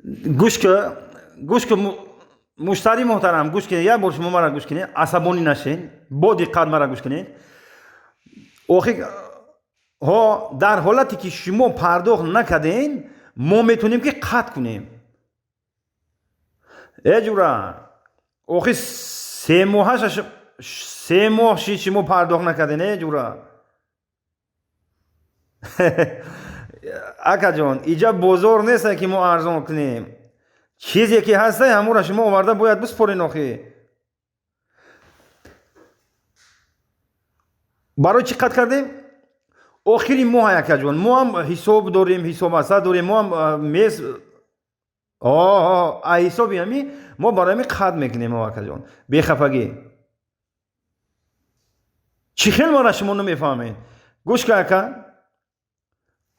Гӯш ка, гӯш ка, муштари муҳтарам, гӯш кунед, як бор шумо мара гӯш кунед, асабонӣ нашед, бо диққат мара гӯш кунед. Охи ҳо, дар ҳолате ки шумо пардохт накарден, мо метавонем ки қатъ кунем. Э ҷура, охи 3 моҳаша, 3 моҳ шид шумо пардохт накарден, э ҷура. Акаҷон, иҷа бозор нест, ки мо арзон кунем. Чизе ки ҳаста, ҳамонро шумо оварда бояд биспорен. Охи барои чӣ қатъ кардем? Охири моҳ, акаҷон, мо ҳам ҳисоб дорем, ҳисоб аса дорем, мо ҳам мес а ҳисоби ҳами мо барои ҳами қатъ мекунем. Акаҷон, бехафагӣ, чӣ хел мара шумо намефаҳмед? Гӯш ка, ака,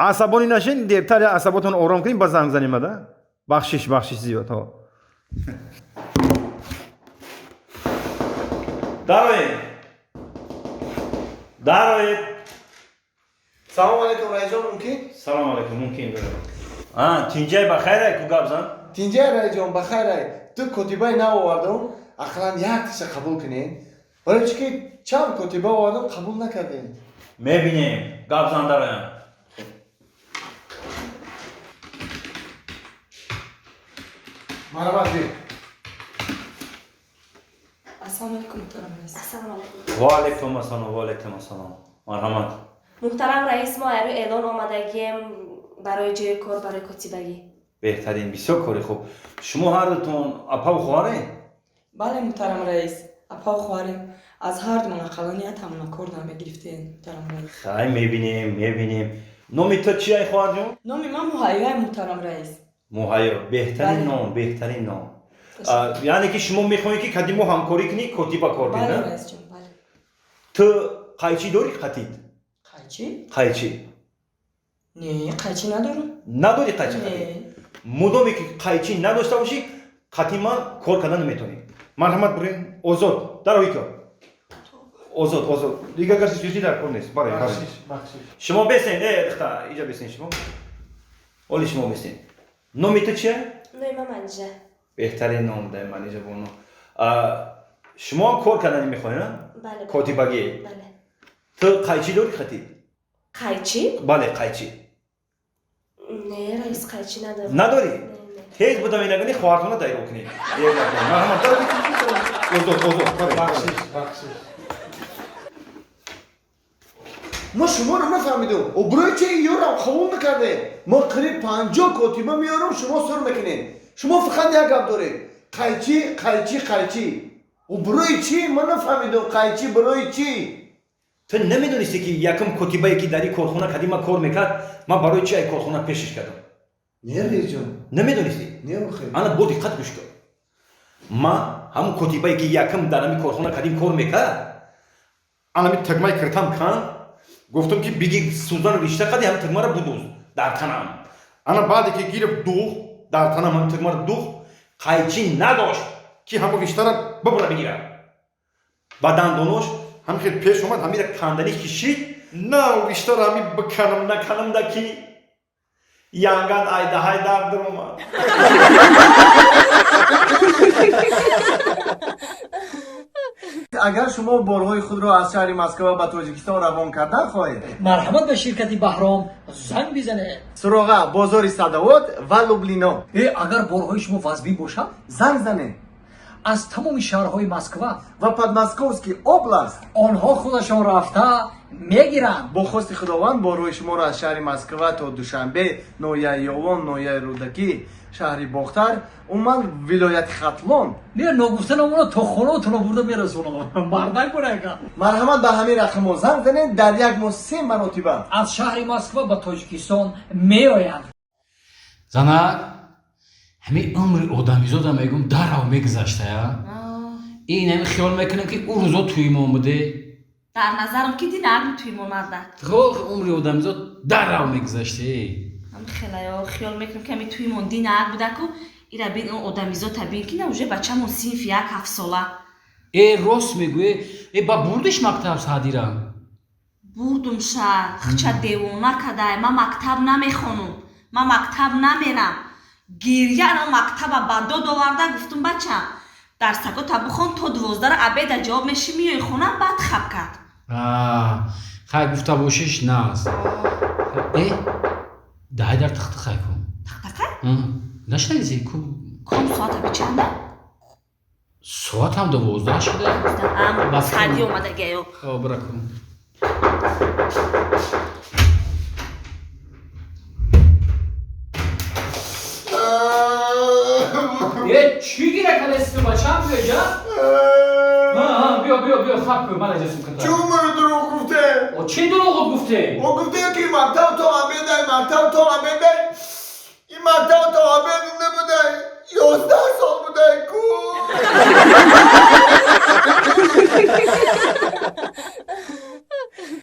асабонӣ нашед, дертар асаботон ором кунед, ба занг занем ада. Бахшиш, бахшиш зиёд. Ҳо, дароед, дароед. Салом алейкум, раисҷон, мумкин? Салом алейкум, мумкин. Тинҷай, ба хайрай ку, гап зан. Тинҷай, раисҷон, ба хайрай. Ту котибаи нав овардам, ақаллан якташа қабул кунед. Барои чӣ ки чанд котиба овардам, қабул накардем. Мебинем, гап зан, дароям. Марҳамат, би. Ассалому алайкум, муҳтарам раис. Ассалому алайкум. Ва алайкум ассалом, ва алайкум ассалом, марҳамат. Муҳтарам раис, мо айрӯ эълон омадагием барои ҷои кор, барои котибагӣ. Беҳтарин, бисёр кори хуб. Шумо ҳардутон апаву хоҳаред? Бале, муҳтарам раис, апаву хоҳарем. Аз ҳардумон ақаллан ятамона кор намегирифтем, муҳтарам раис. Хай, мебинем, мебинем. Номи ту чи, ай хоҳарҷон? Номи ман Муҳайёй, муҳтарам раис. Муҳайё, беҳтарин Бале. ном, беҳтарин ном. Яъне ки шумо мехоҳед ки кади мо ҳамкорӣ кунӣ, котиба кор кунӣ? Бале. На? Раисҷон, бале. Ту қайчӣ дорӣ қатид? Қайчӣ? Қайчӣ. Не, қайчӣ надорам. Надорӣ қайчӣ қатид? Не. Мудоме ки қайчӣ надошта бошӣ, қати ман кор карда наметавонӣ. Марҳамат, бурен, озод, дарои кор, озод, озод. Дигар гаси чизи дар кор нест. Баре, баре. Бахшиш, бахшиш. Шумо бесен, э духтар, иҷа бесен шумо. Оли шумо бесен. Номи ту чия? Номи ман Манижа. Беҳтарин ном дай, Манижа бону. Шумо ҳам кор кардани мехоҳед, на? Бале. Котибагӣ. Бале. Ту қайчӣ дорӣ қатид? Қайчӣ? Бале, қайчӣ. Не, раис, қайчӣ надорам. Надорӣ? Не, не. Тез будам инагани хоҳартона тайёр кунед. Марҳамат, озод, озод, баре. Бахшиш, бахшиш. Мо шуморо нафаҳмидем. Обрӯи чи ёрам қабул накардем? Мо қариб 50 котиба меёрам, шумо сур мекунед. Шумо фақат як гап доред: қайчӣ, қайчӣ, қайчӣ. Обрӯи чӣ? Ман нафаҳмидам, қайчӣ барои чӣ? Ту намедонисти, ки якум котибае ки дар ин корхона кадима кор мекард, ман барои чи ай корхона пешиш кардам? Не, раисҷон. Намедонистӣ? Не, охе. Ана, бо диққат гӯш кун. Ман ҳамун котибае ки якум дар ҳамин корхона кадим кор мекард, анами тагмаи киртам кан, гуфтам ки бигир, сӯзану ришта қади ҳамин тагмаро будуз дар танам. Ана баъде ки гирифт, дух дар танам, ҳамин тагмаро дух, қайчӣ надошт, ки ҳамон риштаро бибура бигирад. Ба дандонош ҳамин хел пеш омад, ҳамира канданӣ кишид, на риштаро ҳамин биканам, наканам да ки янган айдаҳай дар дуромад. Агар шумо борҳои худро аз шаҳри Москва ба Тоҷикистон равон кардан хоҳед, марҳамат, ба ширкати Баҳром занг бизанед. Суроға: бозори Садовод ва Люблино. Э, агар борҳои шумо вазбин бошад, занг занед. Аз тамоми шаҳрҳои Москва ва Подмосковский область онҳо худашон рафта мегиранд. Бо хости Худованд, борҳои шуморо аз шаҳри Москва то Душанбе, ноҳияи Ёвон, ноҳияи Рӯдакӣ, шаҳри Бохтар, умуман вилояти Хатлон. Не, ногуфта намона, то хонаотонро бурда мерасонам, мардак бурака. Марҳамат, ба ҳамин рақамҳо занг занед. Дар як моҳ се маротиба аз шаҳри Москва ба Тоҷикистон меоянд. Занак, ҳамин умри одамизода мегум, дарав мегузаштая. Ин ҳами хиёл мекунем, ки ӯ рӯзо туимон буде. Дар назарам ки динарми туимон, мардак. Хо, умри одамизод дарав мегузаште. Ам хелаё хиёл мекунем, ки ами туимон динар будаку. Ира бин, он одамизота бин, ки на уже бачамон синфи як, 7-сола. Э, рост мегӯе. Э, ба бурдиш мактаб саҳдира? Бурдум ша, хча девона кадай: «Ман мактаб намехонум, ман мактаб намерам». Гирья ана мактаба ба дод оварда гуфтум бача дарсакота бихон то 12-ра обеда ҷавоб мешӣ миёи хона баъд хаб кард. Хай гуфта бошиш нааст. Э даҳай дар тахта хай кун. Тахтака? Нашнадиси ку? Ком соата бичанда? Соатам 12 шуда. Ам сади омадагиё. О, бира кун. Е, чӣ гира кадасти бачам биё ҷа? Биё, биё, биё, хаб кун, ман аҷа сумката. Чун маро дурӯғ гуфте? О, чӣ дурӯғ гуфте? О, гуфте ки мактаб то обедай, мактаб то обедай.